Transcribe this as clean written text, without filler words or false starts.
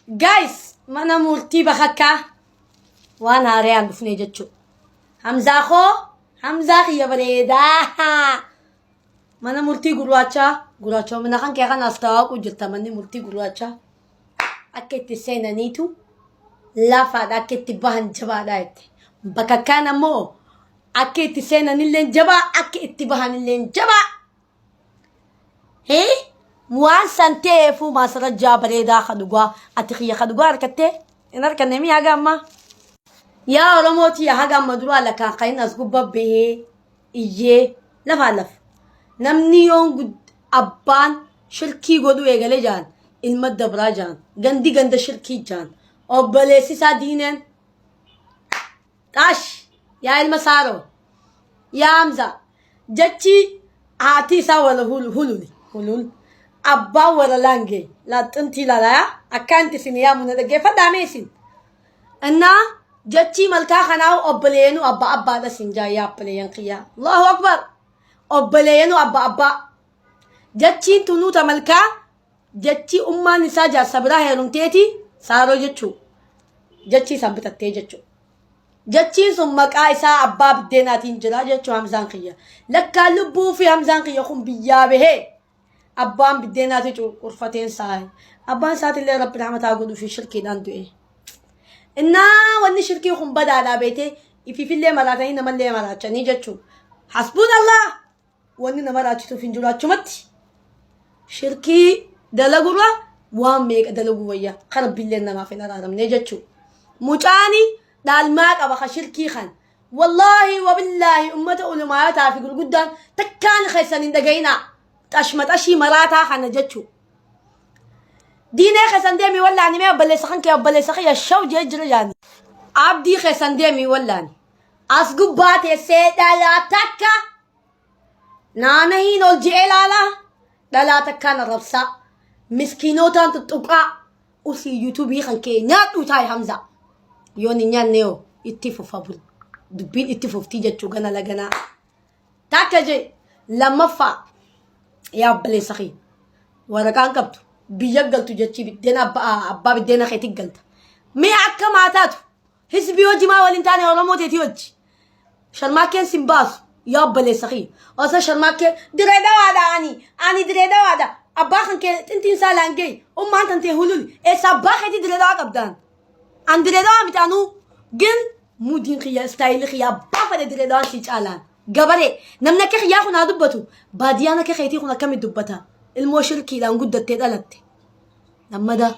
Guys, mana murtii bakakkaa waan haarayaan dhufnee jechuudha. Hamzaa koo, Hamzaa kiyya bareedaa. Mana murtii gurraachaa, gurraacha mana kan kee kanaas tawaaquu jirta manni murtii gurraachaa. Akka itti seenaniitu lafaadha akka itti bahan jabaadha jette. Bakakkaan ammoo akka itti seenanillee jabaa akka itti bahanillee jabaa. Hee waan san ta'eefuu maasarajjaa bareedaa ka dhugaa ati kiyya ka dhugaa harkattee hin harkanne mii haga ammaa. Yaa Oromoo tiyya haga amma duraa lakkaan kan inni as gubbaa bahee iyyee lafaan lafa. Namni yoon abbaan shirkii godhuu eegale jaan ilma dabraa jaan gandi ganda shirkii jaan obboleessi isaa diineen Xaash yaa ilma saaroo yaa Hamza jechi haati isaa wala hululi hulul abbaan wala laangee laaxxintii laalaa akkaanti isin yaamu na dhaggeeffadhaa mee isin innaa jechii malkaa kanaa obboleeyyanuu abbaa abbaadha isin jaa yaa obboleeyyan kiyyaa Allahu akbar obboleeyyanuu abbaa abbaa jechiin tunuuta malkaa Jechii ummaan isaa jaarsa biraa heerumteeti saaroo jechuu jechii isaan bitattee jechuu. Jechiin sun maqaa isaa abbaa biddeenaatiin jira jechuu Hamzaan kiyya. Lakkaan lubbuu fi Hamzaan kiyya kun biyyaa bahee abbaan biddeenaati curfateen saahe. Abbaan isaatillee rabbi rahmataa godhuu fi shirkiidhaan du'e. Innaa wanni shirkii kun badaadhaa beetee ifiifillee maraatanii namallee maraachanii jechuu. Hasbuun Allah! Wanni nama raachisuuf hin jiru achumatti shirkii dalagurra waan meeqa dalaguu wayya kan rabbiillee namaaf hin araaramne jechuu mucaani dhaalmaa qaba ka shirkii kan wallaahi wabillaahi ummata ulumaayotaa fi gurguddaan takkaan keessan hin dhagayinaa xashmaxashii maraataa kana jechuu diinee keessan deemii wallaani mee obboleessa kan kee obboleessa kiyya shaw jee jira jaani abdii keessan deemii wallaani As gubbaa teessee dhalaa takka naanahiin ol je'ee laalaa dhalaa takkaan arrabsaa miskiinootaan tuttuqaa usii yuutuubii kan kee nyaadhuu taa'e Hamzaa yoon hin nyaanne yoo itti fufa bul dubbiin itti fuftii jechuu gana laganaa takka jee lammaffaa yaa obboleessa kee waraqaan qabdu biyya galtu jechii biddeena abbaa biddeena keetti galta mee akka maataatu Hisbii hojii maa waliin taane Oromoo teetii hojii. Sharmaakkeen sin baasu yaa obboleessa kiyya. Osoo sharmaakkee diree dhawaadha ani ani diree dhawaadha. Abbaa kan kee xintiin isaa laangee ummaan tan tee hululi eessa abbaa keetii diree dhawaa qabdaan. An diree dhawaa miti anuu gin muudiin kiyya istaayilii kiyya abbaa fedhe diree dhawaan sii caalaan. Gabaree namni akka kiyyaa kun haa dubbatu baadiyyaan akka keetii kun akkamitti dubbata ilmoo shirkiidhaan guddattee dhalatte. Lammadaa.